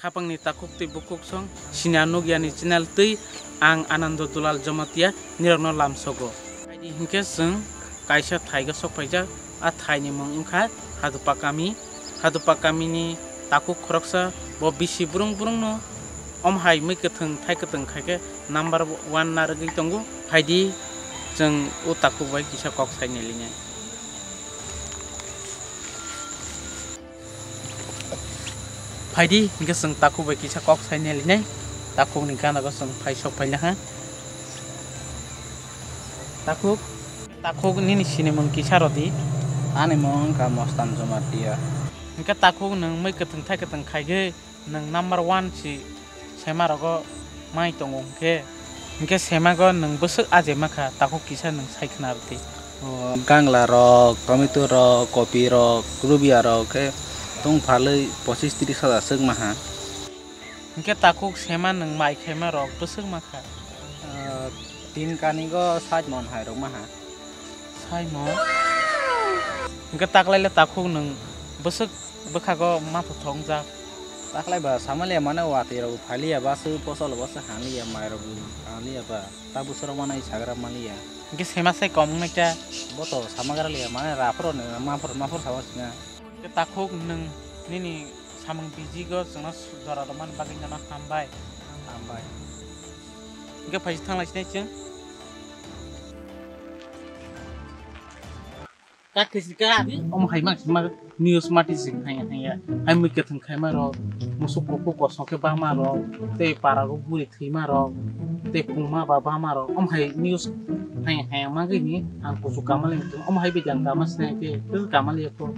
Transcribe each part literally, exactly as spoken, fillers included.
Khapangni takhuk tei bukhuk song sini ang nukya ni channel twi ang Anando Dulal Jamatia nirokno lamsogo. Phaidi hinkhe chwng kaisa thaigo sok phaijak, a thaini mung wngkha Hadupa kami. Hadupa kamini takhuk khoroksa bo bisi brung brungno om hai mui kwthwng thai kwthwng khaikhe number one narwgwi tongo. Phaidi chwng o takhuk bai kisa kok sai nailinai. Phaidi hinkhe chwng takhuk bai kisa kok sai nailinai. Takhukni gana bo chwng phai sok phailakha. Takhuk, takhuk nini sinimung kisa rwdi. Ani mung wngkha Mostan Jamatia. Hinkhe takhuk nwng mui kwthwng thai kwthwng khaigwi nwng number one si sema rogo mai tongo hinkhe, hinkhe semago nwng bwswk aje makha, takhuk kisa nwng sai khna rwdi. O, gangla rok, tomato rok, kopi rok, rubia rok khe tong phalwi pochis tris hajar swk maha. Hinkhe takhuk sema nwng mai khaima rok bwswk makha? O, tin kanigo sait mon hai rok maha. Sai mo. Hinkhe taklaile takhuk nwng bwswk bwkhago matha thongjak. Taklai ba samaliya mane watwi rok phaliya ba sw posol ba sw haliya mai rok haliya ba ta bwswrok mane sagra maliya. Hinkhe sema sai kom wngnai ta. Bo to samagra liya mane raphoro ni maphor maphor sama singa. Hinkhe takhuk nwng nini samung bijigo chwngno jora rwmani bagwi nono hambai. Hambai. Hinkhe phaisa thanglai sinai chwng. Kak kisi ka. Omo hai mak sima news mati sing hai hai ya. Hai mui kwthwng khaima rok, musuk kuku kosong khe bama rok, tei para rok buri thwima rok, tei pungma ba bama rok. Omo hai news hai hai magwi ni ang kuchuk kamal ni. Omo hai bidi ang kama sinai khe, kama liya kho.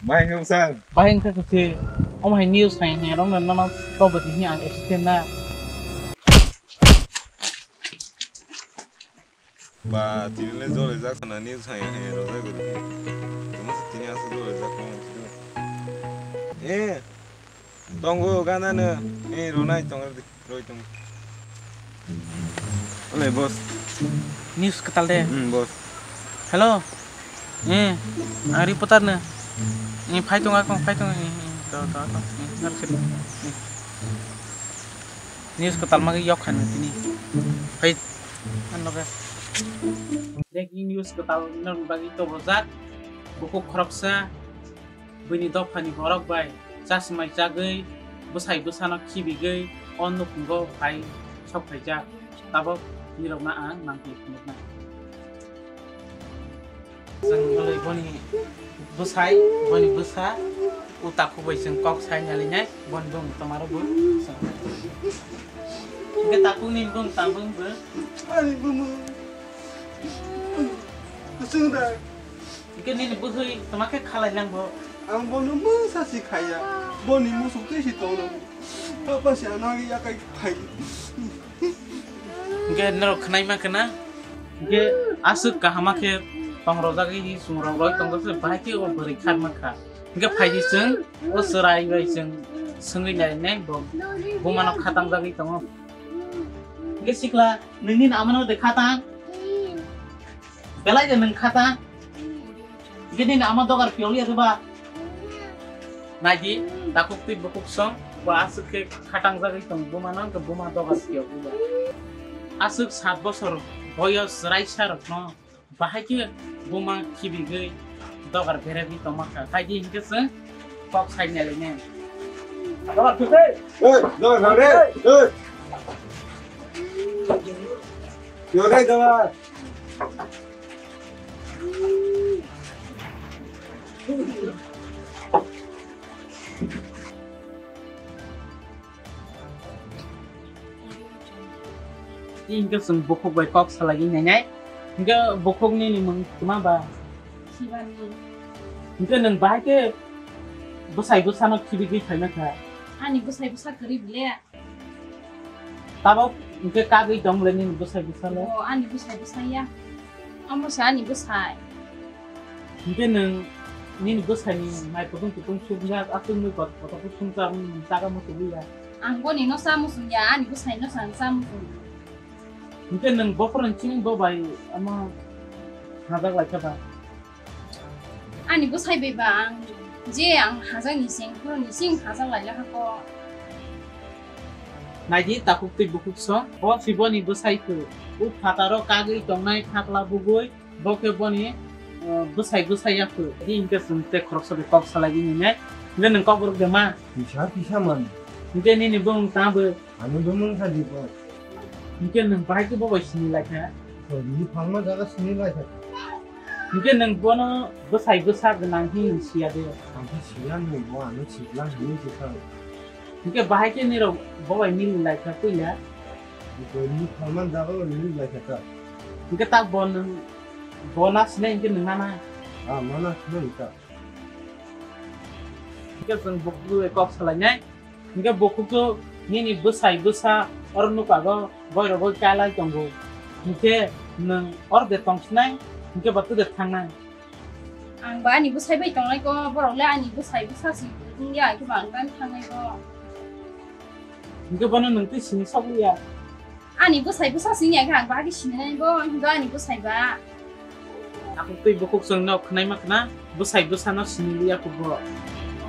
Bai hwnkhe bwsang. Bai hwnkhe kwthwi. Omo hai news hai hai rok no nono to bwtwi hini ang accident na. Ba, tini le jole jak sana news hai hai rok jak bwtwi. Tamo se tini aswk jole jak tong. Eh, tongo gana no. Eh, ronai tong. Roi tong. Ole boss. News kwtal de. Hmm, boss. Hello. Eh, ang reporter no. Eh, phai tong akong, phai tong. Eh, eh, to, to, to. Eh, har sir. Eh. News kwtal ma yok khan tini. Phai. An loge. Breaking news kwtal no bagwi to bojak. Bukhuk khoroksa. Buini dophani borok bai chasmai chagwi bwsai bwsano khibigwi o nukhungo phai sok phaijak, tabok nirokno ang nangtwi phunuknai. Chwng bwlwi boni bwsai, boni bwsa, o takhuk bai chwng kok sai nalinai, boni bung tomaro bo. Hwnkhe takhukni bung tabung bo. Ani bumung. Kusung dai. Hingke nini bwswi tongma khe khalai nang bo? Ang bono mungsa si khaiya. Boni musuk twi si tong nang. Papa si ano agi yakai khai. Hingke norok khnai ma khna? Hingke aswk kaham khe tong rojagwi hi sung rok roi tong rok se bahai khe o bwrwi kharma kha. Hingke phai di chwng o chwrai bai chwng swngwi nai nai bo buma no khatang jagwi tongo. Hingke sikla nini amano de khatang. Belai de nwng khata. Gini na ama dogar piyok ya ba. Naidi, takhuk twi bukhuk song, bo aswk khe khatang jagwi tong, buma nang khe buma dogar piyok ba. Aswk sat bosor boyos raisa rok no, bahai khe buma khibigwi dogar beragwi tongma kha. Khaidi hinkhe chwng kok sai nai le ne. Dogar khibigwi. Hey, dogar khibigwi. Hey. Yo, hey, dogar. Tei hingke chwng bukhuk bai kok salai nainai. Hingke bukhuk nini mung tma ba? Shivani. Hingke nwng bahai khe bwsai bwsano khibigwi phaima kha? Ani bwsai bwsa kwrwi bile. Tabok hingke kagwi tong le nini bwsai bwsalo? O, ani bwsai bwsai ya. Omo se ani bwsai. Hingke nwng nini bwsai ni mai kutung kutung sukjak, aswk mui kot kotor sumsa, nwng chaga muchungwi ya. Ang boni no cha muchung ya, ani bwsai no cha ang cha muchung. Hingke nwng bokhorok ni chini bo bai omo hajak lai kha ba? Ani bwsai bai ba ang je ang hajak ni seng phuru ni sing hajak lai lakha ko. Naidi takhuk twi bukhuk song, bo si boni bwsai khe. U phataro kagwi tongnai khakla bugwi, bo khe boni, uh, bwsai bwsai ya khe. Di hinkhe chwng tei khoroksa bai kok salai di hinwi. Hinkhe nwng kok rwk de ma? Pisa, pisa man. Hinkhe nini bumung tamo? Ani bumung kha Dipak. Hinkhe nwng bahai khe bo bai sini lai kha? Ni phalma jaga sini lai kha. Hinkhe nwng bono bwsai bwsa gwnang hinwi siya de? Ang khe siya, nwng bo ano siklang hinwi sikha. Hinkhe bahai khe nirok bo bai mili lai kha puila? Ni phalma jaga bai mili lai kha ta. Hinkhe ta bo nwng, bo na sinai hinkhe nwng nana? Ah, mana sinai ta. Hinkhe chwng bukhuk bai kok salainai. Hinkhe bukhuk to nini bwsai bwsa oro nukha go boirogo kalai tongo. Hinkhe nwng oro de tongsinai, hinkhe bo to de thangnai. Ang ba ani bwsai bai tongnai ko, borok le ani bwsai bwsa si wngya, hinkhe ba ang tang thangnai ko. Hinkhe bono nwng twi sini sok liya. Ani bwsai bwsa sini ya khe ang bahai khe sinai bo, hinkhe ani bwsai ba. Takhuk twi bukhuk chwng no khwnai ma khna, bwsai bwsa no sini liya khe bo.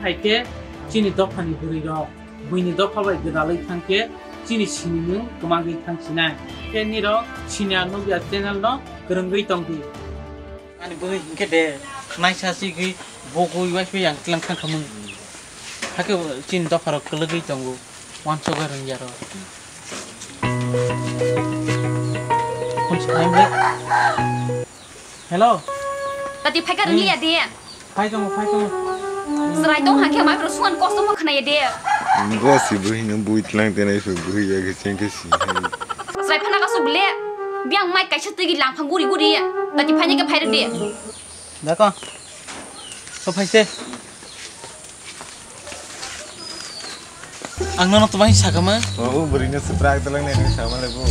Hai khe chini dopha ni bwrwi rok, buini dopha bai gwdalwi thang khe chini sini nwng kwmagwi thang sinai. Khe nirok sini ang nukya channel no kwrwngwi tong di. Ani bwrwi hinkhe de khnaisa sigwi bogwi uaiswi yang tlang thang khamung. Hakhe chini dopharok kwlwgwi tongo, uansukgwi rwngya rw. Phone se khlaimle. Hello. Tati phaikha rwngya de. Phai tongo, phai tongo. Chwrai tong hakhe mai bro suan kosto ma khwnaya de. Bo si bwrwi no bui tlang tenai se bwrwi ya khe chengkhe si. Chwrai phana ka subule. Biang mai kaisa tigi langphang guri guri. Tati phaini khe phairwk di. Dako. To phaise. Ang nono twmai sakama. O bwrwi no swprak dalang nai nang sama le bo.